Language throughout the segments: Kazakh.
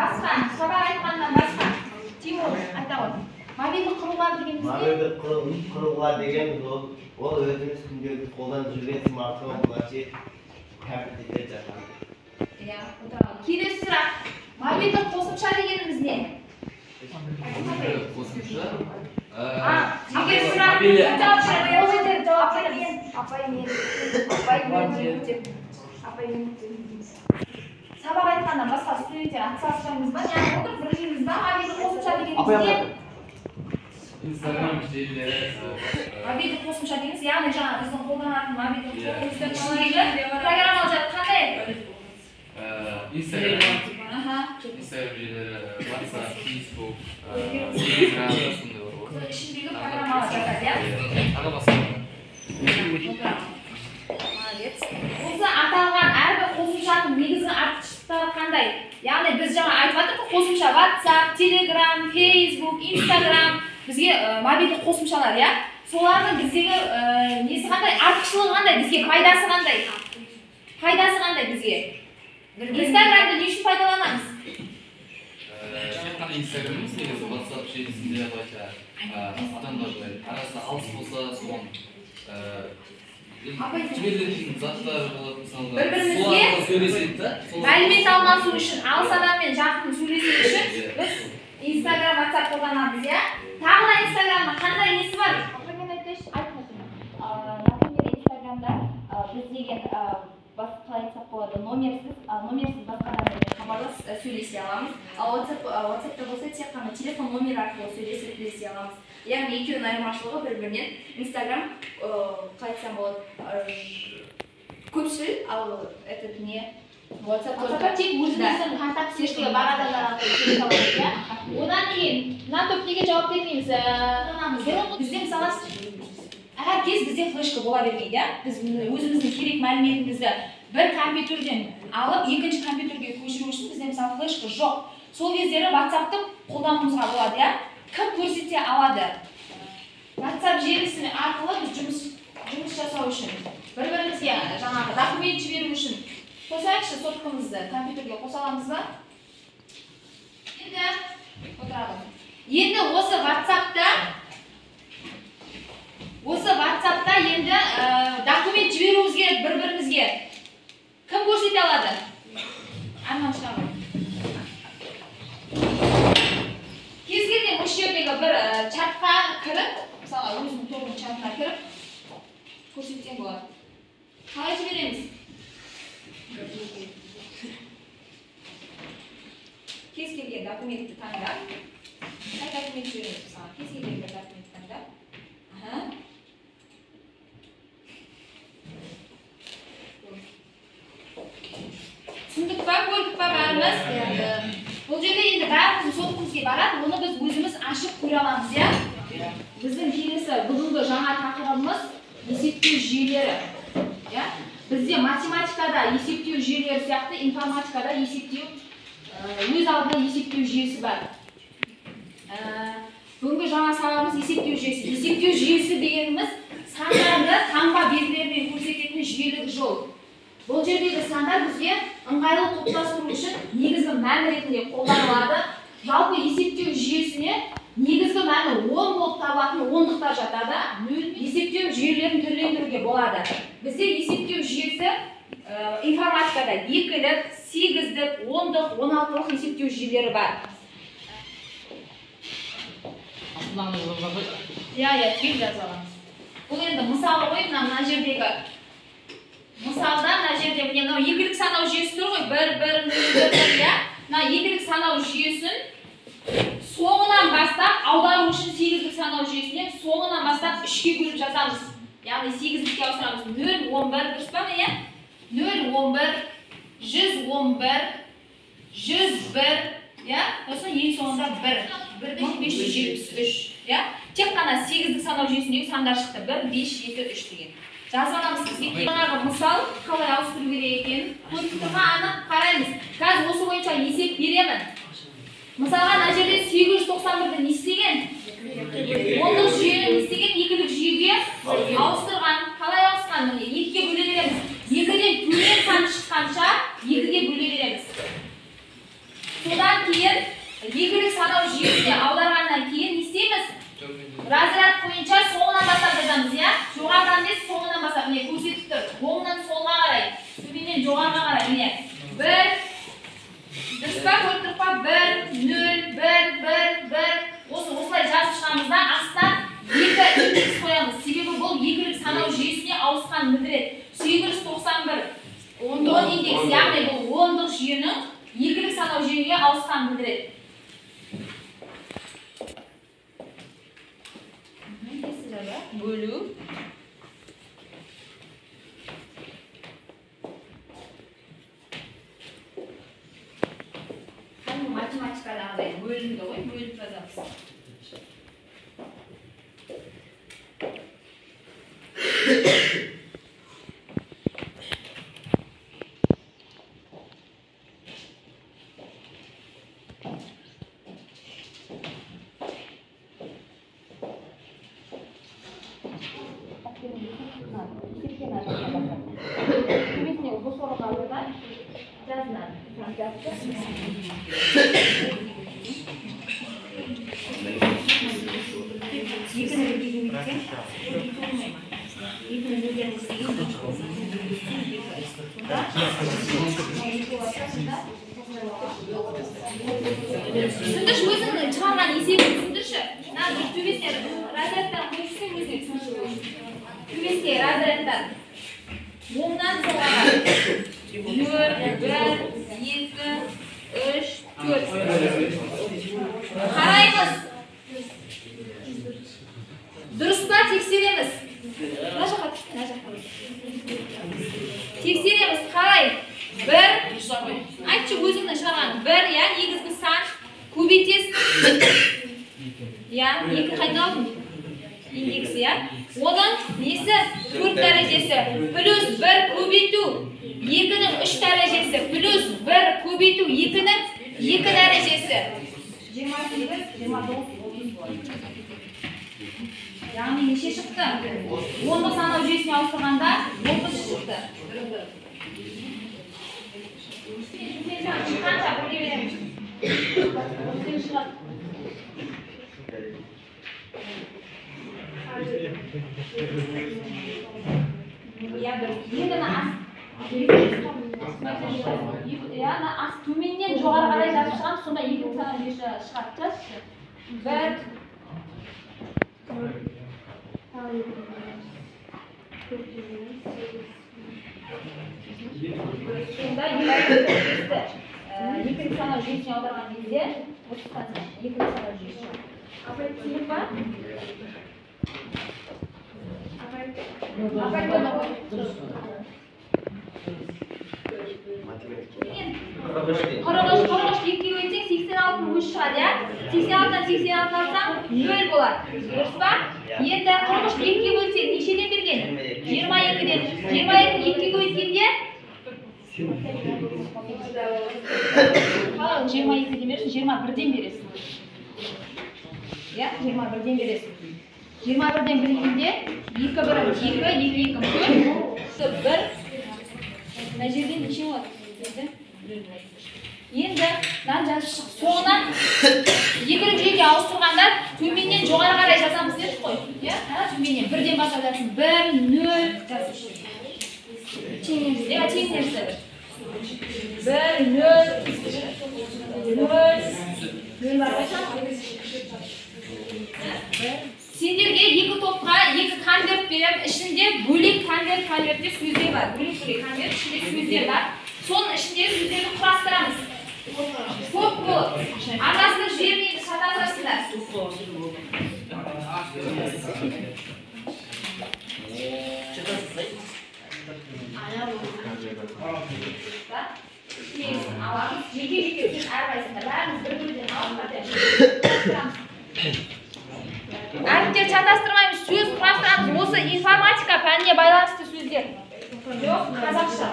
Басқа, сабақ айтқаннан басқа. Тимур, айта ғой. Мобильді құрылғылар дегеніміз не? Мобильді құрылғылар деген ол өзіміз күнделікті қолданып жүрген смартфон, планшет, компьютерлер жатады. Иә, отырған. Келесі сұрақ. Мобильді қосымша дегеніміз не? Қосымша. Жеке сұрақ. Жауап береді. Жауап береді. Апай мен. Апай мен. Сабақ айтқаннан басқа студенттер атсалыспаймыз ба? Неғып отыр? Білмейміз ба? Мобильді қосымша дегеніміз не? Инстаграм желілері. Мобильді қосымша дегеніміз, яғни жаңа біздің қолданатын мобильді қосымшаның ішіндегі программалық жад қандай? Инстаграм. Инстаграм желілері, WhatsApp, Facebook, Telegram сондай бар ғой. Ішіндегі программалар жатады, иә? Тағы басқа. Молодец. Осы аталған әрбір қосымшаның негізгі артықшылықтары қандай? Яғни біз жаңа айтып жатырмыз ғой, қосымша WhatsApp, Telegram, Facebook, Instagram бізге мобильді қосымшалар, иә? Солардың біздегі несі қандай, артықшылығы қандай, бізге пайдасы қандай? Пайдасы қандай бізге? Инстаграмды не үшін пайдаланамыз? Тек қана Инстаграм емес, негізі WhatsApp желісінде былайша адамдар былай арасы алыс болса, соған жіберілетін заттар болады, мысалға. Бір-бірімізге сөйлеседі да. Мәлімет алмасу үшін, алыс адаммен жақын сөйлесу үшін біз Инстаграм, WhatsApp қолданамыз, иә? Тағы да Инстаграмның қандай несі бар? Апай, мен айтайыншы. Например, Инстаграмда біз деген қалай айтсақ болады, номерсіз басқа адамдармен хабарласып сөйлесе аламыз. Ал WhatsAppта болса тек қана телефон номері арқылы сөйлесіп сөйлесе аламыз. Яғни екеуінің айырмашылығы бір-бірінен. Инстаграм, қалай айтсам болады, көпшіл, ал этот не WhatsApp WhatsApp тек өзіміздің контактісіндегі бар адамдар арқылы сөйлесе аламыз, иә? Одан кейін мына топ неге жауап бермейміз? Бұрын бізде мысалы әр кез бізде флешка бола бермейді, иә? Біз өзіміздің керек мәліметімізді бір компьютерден алып екінші компьютерге көшіру үшін бізде мысалы флешка жоқ. Сол кездері WhatsAppты қолдануымызға болады, иә? Кім көрсете алады? WhatsApp желісі арқылы біз жұмыс жасау үшін, бір-бірімізге жаңағы документ жіберу үшін қосайықшы соткамызды компьютерге қоса аламыз ба? Енді отырады. Енді осы WhatsAppта енді документ жіберуіміз керек бір-бірімізге. Кім көрсете алады? Арман шыға ғой. Кез келген осы жердегі бір чатқа кіріп, мысалға өзінің тобының чатына кіріп көрсетсең болады. Қалай жібереміз? Кез келген документті таңдап, қай документ жібереміз мысалға? Кез келген бір документті таңдап. Түсіндік па, көрдік па бәріміз? Бұл жерде енді бәріміздің соткамызге барады, оны біз өзіміз ашып көре аламыз, иә? Біздің келесі бүгінгі жаңа тақырыбымыз есептеу жүйелері. Иә? Бізде математикада есептеу жүйелері сияқты информатикада есептеу өз алдына есептеу жүйесі бар. Бүгінгі жаңа сабағымыз есептеу жүйесі. Есептеу жүйесі дегеніміз сандарды таңба белгілерімен көрсететін жүйелік жол. Бұл жердегі сандар бізге ыңғайлы топтастыру үшін негізгі мән ретінде қолданылады. Жалпы есептеу жүйесіне негізгі мәні 10 болып табылатын ондықтар жатады. Есептеу жүйелерін түрлендіруге болады. Бізде есептеу жүйесі информатикада екілік, сегіздік, ондық, 16-лық есептеу жүйелері бар. Иә, иә, түгел жазып аламыз. Бұл енді мысалы ғой, мына жердегі мысалда мына жерде міне мынау екілік санау жүйесі тұр ғой, 1 1 0 1 1, иә? Мына екілік санау жүйесін соңынан бастап аудару үшін сегіздік санау жүйесіне соңынан бастап 3-ке бөліп жазамыз. Яғни сегіздікке ауыстырамыз. 0 11, дұрыс па міне? 0 11 111 101, иә? Сосын ең соңында 1. 1573, иә? Тек қана сегіздік санау жүйесіндегі сандар шықты. 1 5 7 3 деген. Жазып аламыз бізге. Жаңағы мысал қалай ауыстыру керек екенін көріп тұрған анық қараймыз. Қазір осы бойынша есеп беремін. Мысалға мына жерде 891-ді не істеген? Ондық жүйені не істеген? Екілік жүйеге ауыстырған. Қалай ауысқан? Міне 2-ге бөле береміз. 2-ден төмен сан шыққанша 2-ге бөле береміз. Содан кейін екілік санау жүйесіне аударғаннан кейін не істейміз? Разряд бойынша соңынан бастап жазамыз, иә? Жоғарыдан емес, соңынан бастап. Міне көрсетіп тұр. Оңнан солға қарай, төменнен жоғарыға қарай. Міне 1, дұрыс па, көріп тұрып па? 1, 0, 1, 1, 1. Осылай жазып шығамыз да, астына 2 индекс қоямыз. Себебі бұл екілік санау жүйесіне ауысқан білдіреді. 891 10 индекс, яғни бұл ондық жүйенің екілік санау жүйеге ауысқан білдіреді. Бөлу. Кәдімгі математикадағыдай бөлінді ғой, бөліп жазамыз. Түсіндірші, өзіңнің шығарған есебін түсіндірші. Мына бір төбесіне разрядтан қойып өзіңе түсіндірші. Төбесіне разрядтан оңнан солға қарай. 1, 1, 2, 3, 4. Қараймыз. Дұрыс па, тексереміз. Мына жаққа түш, мына жаққа. Тексереміз, қарай. 1, айтшы өзіңнің шығарған 1, иә, негізгі сан. Көбейтесің. Иә, 2 қайдан алдың? Индексі, иә. Оның несі? 4 дәрежесі. Плюс 1 көбейту 2-нің 3 дәрежесі. Плюс 1 көбейту 2-нің 2 дәрежесі. 28, 29, 30 болады. Яғни неше шықты? Ондық санау жүйесіне ауыстырғанда 30 шықты. Шыққанша бөле береміз. Шығады. Иә, дұрыс. Енді мына ас төменнен жоғары қарай жазып шығамыз, сонда екілік санау жүйесі шығады. Жазшы. 1, 4, сонда екілік санау жүйесіне аударған кезде екілік санау жүйесі шығады. Апай, түсіндік па? Апай, 43 екіге бөлсең 86-ның өзі шығады, иә? 86-дан 86 алсаң 0 болады. Дұрыс па? Енді 43 екіге бөлсең нешеден берген? 22-ден. 22-ні екіге көбейткенде қалай 22-ден бересің? 21-ден бересің. Иә, 21-ден бересің. 21-ден бөлгенде 2 1 2 2 2 4 1. Мына жерден неше болады? Енді мынаны жазып шық. Соңынан екілік жүйеге ауыстырғанда төменнен жоғары қарай жазамыз дедік қой. Иә, төменнен бірден бастап жазсын. 1 0 жазып шық. Теңнен теңнен жаза бер. 1 0 0 0 бар ғой. Сендерге екі топқа екі конверт беремін. Ішінде бөлек конвертте сөздер бар. Бөлек конверт ішінде сөздер бар. Соның ішінде сөздерді құрастырамыз. Топ болып. Арасында жібермейміз, шатастырасыңдар. Аламыз, жеке-жеке сөз әрқайсысында. Бәріміз бір-бірден алып құрастырамыз. Әріптер шатастырмаймыз, сөз құрастырамыз. Осы информатика пәніне байланысты сөздер. Жоқ, қазақша.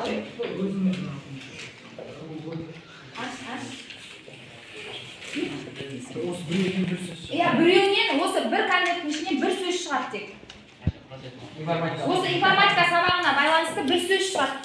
Иә, біреуінен осы бір конверттің ішінен бір сөз шығады тек. Осы информатика сабағына байланысты бір сөз шығады.